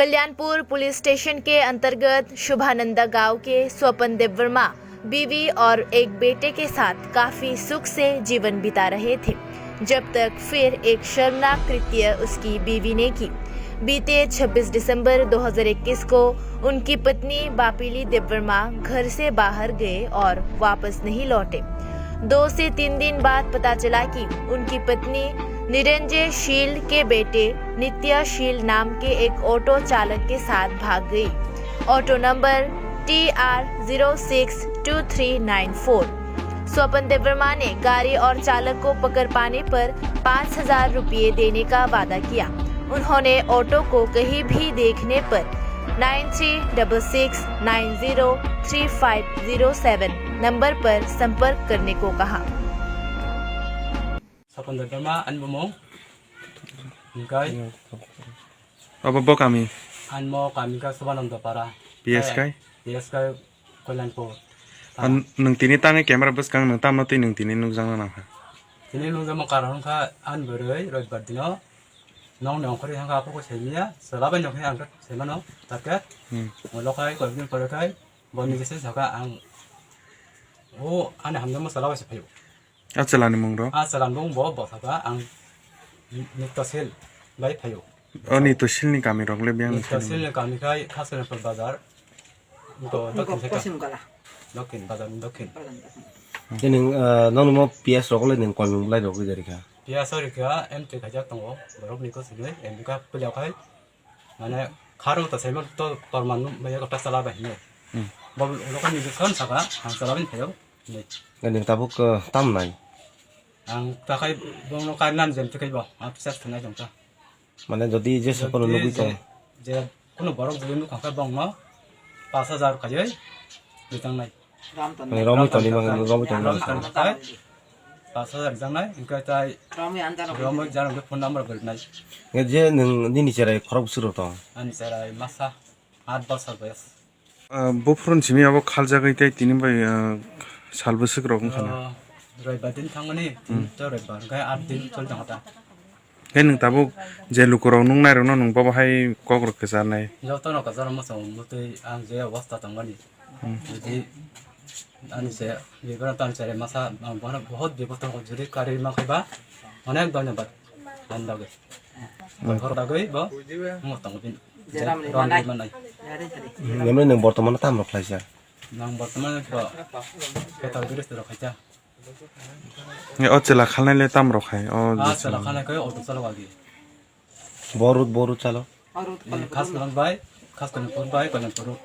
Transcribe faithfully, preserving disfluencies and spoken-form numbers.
Kalyanpur police station के अंतर्गत शुभानंदा गांव के स्वपन देववर्मा बीवी और एक बेटे के साथ काफी सुख से जीवन बिता रहे थे, जब तक फिर एक शर्मनाक कृत्य उसकी बीवी ने की। बीते छब्बीस दिसंबर दो हज़ार इक्कीस को उनकी पत्नी बापिली देववर्मा घर से बाहर गए और वापस नहीं लौटे। दो से तीन दिन बाद पता चला कि उनकी पत्नी निरंजय शील के बेटे नित्या शील नाम के एक ऑटो चालक के साथ भाग गई। Auto number T R zero six two three nine four। स्वपन देववर्मा ने गाड़ी और चालक को पकड़ पाने पर पाँच हज़ार रुपये देने का वादा किया। उन्होंने ऑटो को कहीं भी देखने पर nine three double six nine zero three five zero seven number पर संपर्क करने को कहा। Sapan Debbarma, ani bumung. Hingkai. Abo bo kami? Ani mo kami ka Subananda Para. P S kai? P S kai Kalyanpur. An, nwng tini tangwi camera bwskang nwng tamno twi nwng tini nukjakna nangkha? Tini nukjakma karon wngkha ani bwrwi Roibar dino nongni ongkhorwi thangkha, aphuru khe saimanya, chwla bai nokhe ang khe saimano, target. Hmm. Ulo khai koi bini pore khai boni khe se sakha ang, o ani hamjakma chwla bai se phaio. A chwlani mung rok? A chwlani mung bo bwsakha ang Nitya Sil bai phaio. O Nitya Silni kami rok le biyang ni Nitya Silni kami khai Khasranpur bazar. To Dokhin side. Poschim Gala. Dokhin, bazar ni dokhin. Bazar ni dokhin. Tini, ah, nokni mo P S rok le nini koi mung lai rok rijak rikha? P S o rikha, M T khaijak tongo, borok ni ko sinoi, M T ka pilya khai. Mane, kharo ta saimano to torman maya ko ta chala bai hinwi. Hmm. Bo ulo ko ni son saka, ang chala bai phaio. Ni. Nini tabuk, ah, tam nai? Ang ta khai, bono kai nan jem te khai bo, ang pisa thunai jong ta. Mane jodi je sokono nugwi tong. Je, je kono borok jodi nukha khe bongno pash hajar khaiwi ritangnai. Mane romwi tongni mang, romwi tongni mang. Pash hajar ritangnai, hingkhe tai romwi jano phone number bo rinai. Nge je nwng nini cherai khorok bwswk rok tong? Ani cherai masa aat bosor boyos. Ah, buphuruni simi abo khaljagwi tei tini bai, ah, sal bwswk rok wngkha na? Ah, Roibar din thangmani, tini to Roibar, hingkhe aat din choli tongkha ta. Khe nwng tabuk je lukurok nuknairokno nwng bobo hai kokrok kwcharnai? Jotono kwcharo mwchang mwtwi ang je obostha tongmani. Hmm. Jodi ani se, bibra tan sere masa, ang bono bahut bipod tongo, jodi karwi mankhe ba, onek dhonyobad ani bagwi. Bokhorok bagwi bo wngwi tongo bini. Jeram ri manai. Ram ri manai. Nini nwng bortomano tamo khlaisa? Nang bortomano bo petal biris rok khaisa. E, o chwla khalnai le tam rok khai? O chwla khalnai khe auto chalok agi. Borut, borut chalo. Khas Kalan bai, Khas Kalan pur bai, Kalan pur.